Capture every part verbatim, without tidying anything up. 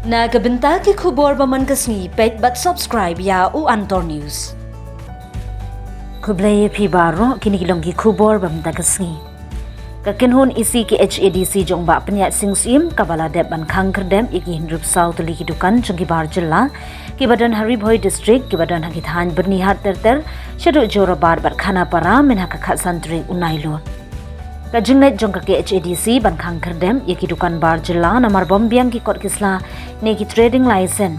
Na ka bynta ki khubor ba man ka sngi, peit bad subscribe ïa u Antor News. Khublei ïa phi baroh, kine ki long ki khubor ba mynta ka sngi. Ka kynhun E C K H A D C jong Bah Pynïaid Sing Syiem kaba la dep ban khang khyrdep ïa ki hynriewphew saw tylli ki dukan jong ki bar jylla kiba don ha Ri Bhoi District, kiba don ha ki thaiñ Byrnihat ter ter, shaduh Jorabat bad Khanapara, mynha ka khatsan tarik u Nailur. Ka jingleit jong ka K H A D C ban khang khyrdep ïa ki dukan bar jylla namar bym biang ki kot ki sla ne ki trading license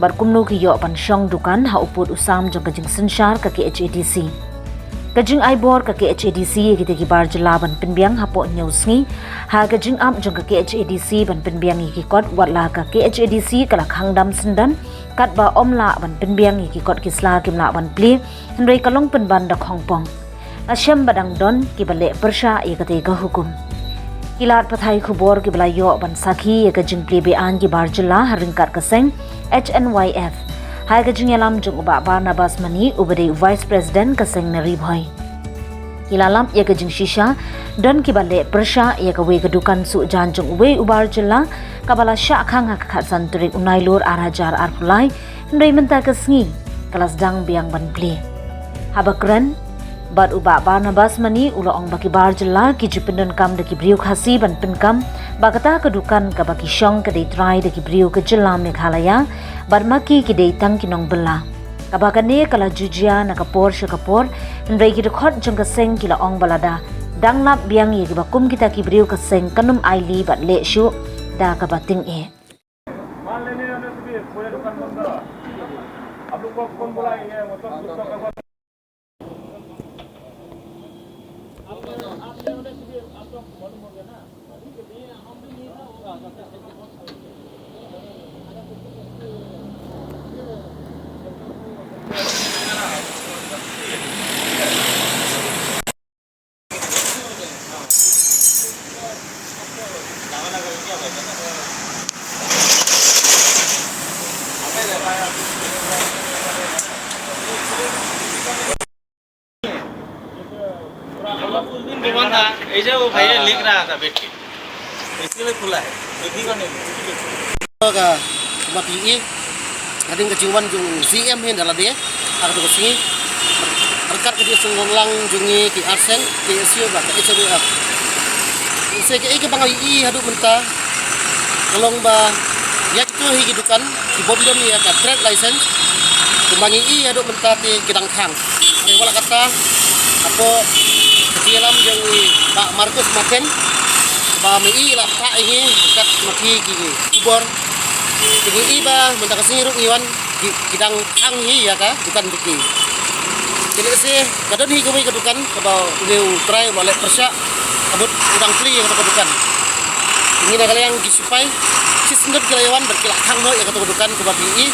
bad kumno ki ïoh ban shong dukan ha u pud u sam jong ka jingsynshar ka K H A D C. Ka jingai bor ka K H A D C ïa kita ki bar jylla ban pynbiang hapoh hynñiew sngi. Ha ka jingap jong ka K H A D C ban pynbiang ïa ki kot, wat la ka K H A D C ka la khang dam syndon katba ym lah ban pynbiang ïa ki kot ki sla kim lah ban plie, hynrei ka long pynban da khongpong. La shem ba dang don kiba leh pyrshah ïa katei ka hukum. Ki lad pathai khubor kiba la ïoh ban sakhi ïa ka jingplie be-aiñ ki bar jylla ha ryngkat ka seng H N Y F, ha ka jingïalam jong u Bah Barnabas Mani uba dei u Vice President ka seng na Ri Bhoi. Ki la lap ïa ka jingshisha don kiba leh pyrshah ïa kawei ka dukan suh jan jong uwei u bar jylla kaba la shah khang ha ka khatsan tarik u Nailur ar hajar arphew lai, hynrei mynta ka sngi ka la sdang biang ban plie. Haba kren bad u Bah Barnabas Mani u la ong ba ki bar jylla ki ju pyndonkam da ki briew Khasi ban pynkam ba kata ka dukan kaba ki shong ka dei trai da ki briew ka jylla Meghalaya bad ma ki ki dei tang ki nongbylla. Kaba kane ka la ju jia na ka por sha ka por, hynrei ki dkhot jong ka seng ki la ong ba lada dang lap biang ïa kiba kum kita ki briew ka seng kan ym ailad bad leh shuh da kaba tyngeh. पूरा फुल दिन घुमा था, ऐसे वो भैया लिख रहा था बैठ के। इसके लिए खुला है, ये भी करने ka, ma phi i, hadien ka jingwan jong C M hi na lade ha kato ka sngi, ryngkat ka jingsngewlang jong ngi ki arseng, ki S U bad ka H W F. Ïa se kaei kaba nga i haduh mynta ka long ba ïa kito hi ki dukan ki bym don ïa ka trade license, kumba ngi i haduh mynta te ki dang khang. Hynrei wat la katta, hapoh ka jingïalam jong i Bah Marcus Martin, ba ma i la phah ïa ngi kat ma ki ki khubor, te ngi i ba mynta ka sngi ruh ngi wan ki, ki dang khang hi ïa ka dukan jong ki. Te lehse ka don hi kawei ka dukan kaba une u trai u la leh pyrshah ka mut u dang plie ïa kata ka dukan. Ngi na ka liang ki sipai shisyndon ki la ïawan bad ki la khang noh ïa kata ka dukan kaba phi i,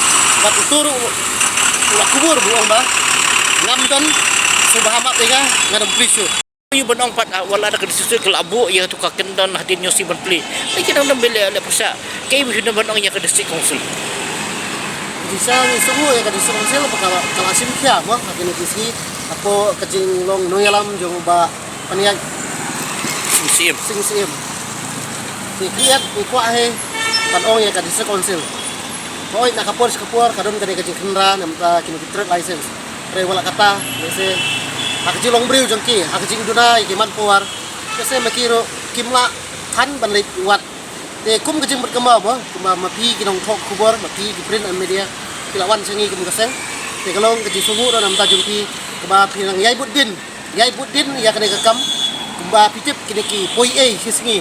bad uto ruh u la kubur, u ong ba ngam don sngewbha map ïa nga, nga dang plie shuh. Ïa ban ong pat, ah, wat la da ka district ka la buh ïa kata ka kyndon hadien hynñiew sngi ban plie. Ngi ki dang dang bile leh pyrshah. Kaei ba phi dang ban ong ïa ka district council? Ngi sa ngi sngew ïa ka district council ba ka la, ka la shim khia mo ha kine ki sngi hapoh ka jinglong nongïalam jong u Bah Pynïaid Sing Syiem. Sing Syiem. Te ki ïat ngi kwah hi ban ong ïa ka district council. Hooid na ka por sha ka por ka don kane ka jingkhynra na bynta kine ki trade license. Hynrei wat la katta, lehse ha ka jinglong briew jong ki, ha ka jingduna ïa ki manpower, lehse ma ki ruh kim lah than ban leit wad. Te kum ka jingmut kumba mo, kumba ma phi ki nongthoh khubor, ma phi ki print and media, phi la wan sha ngi kum ka seng. Te ka long ka jingsngewnguh ruh na bynta jong phi, kumba phi nang ïai bud din, ïai bud din ïa kane ka kam, kumba phi tip kine ki poi ei shi sngi.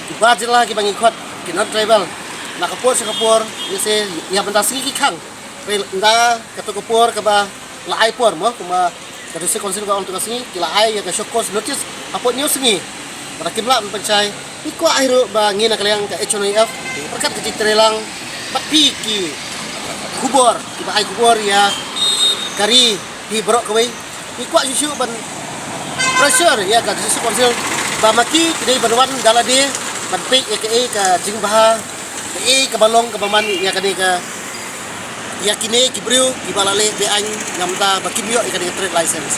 Ki bar jylla kiba ngi khot ki non tribal, na ka por sha ka por, lehse ïa bynta sngi ki khang. Hynrei ynda kato ka por kaba la ai por mo, kumba ka District Council ka ong to ka sngi, ki la ai ïa ka show cause notice hapoh hynñiew sngi. Lada kim lah ban pynshai, ngi kwah hi ruh ba ngi na ka liang ka H N Y F ryngkat ka jingtreilang bad phi ki khubor, kiba ai khubor ïa ka ri hi baroh kawei, ngi kwah shuh shuh ban pressure ïa ka District Council ba ma ki ki dei ban wan da lade ban peit ïa kaei ka jingbha, kaei kaba long kaba man ïa kane ka, ïa kine ki briew kiba la leh be-aiñ na bynta ba kim ïoh ïa kane ka trade license.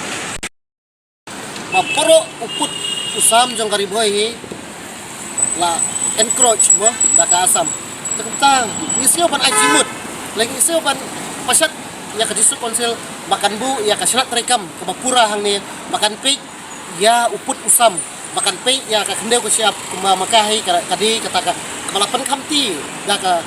Ba baroh u pud u sam jong ka Ri Bhoi hi la encroach mo da ka Assam. Tang, ngi sngewbha ban ai jingmut. Lagi ngi sngewbha ban pashat ïa ka District Council ba kan buh ïa ka shna treikam kaba pura hangne, ba kan peit ïa u pud u sam, ba kan peit ïa ka khyndew ka shyiap, kumba ma ka hi ka, ka dei kata ka, kaba la pynkhamti da ka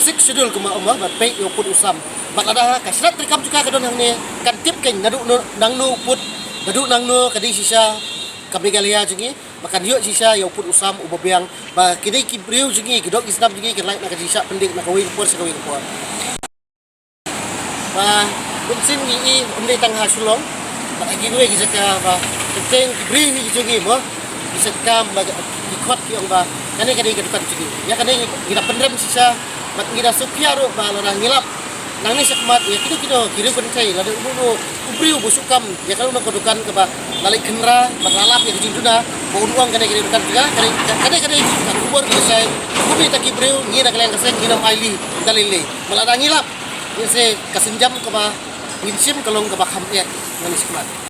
Sixth Schedule, kumba ong ba peit ïa u pud u sam. Bad lada ka shna treikam jong ka ka don hangne, kan tip kein naduh no, nangno u pud, naduh nangno ka dei shisha ka Meghalaya jong ngi, ba kan ïoh shisha ïa u pud u sam uba biang, ba kine ki briew jong ngi, ki doh ki snam jong ngi, kin lait na ka jingshah pyndik na kawei ka por sha kawei ka por. Ba bunsien ngi i, ym dei tang ha Shillong, bad ha kiwei ki jaka ba, teng ki briew hi ki jong ngi mo, ki sngewkam ba ki khot ki ong ba kane ka dei ka dukan jong ngi. Ïa kane ngi da pynrem shisha, bad ngi da sngewkhia ruh ba lada ngi lap nangne shakhmat ïa kino kino ki riew kynthei, lada uno uno u briew ba sngewkam ïa kano kano ka dukan kaba la leit khynra bad la lap ïa ka jingduna, ba un ong kane ka dei dukan jong nga, kane, kane ka dei ka khubor kaba shai. Kumne kita ki briew ngi na ka liang ka seng ngin ym ailad da lei lei. Bad lada ngi lap, ngi se ka sienjam kaba ngin shim ka long kaba kham eh nangne shakhmat.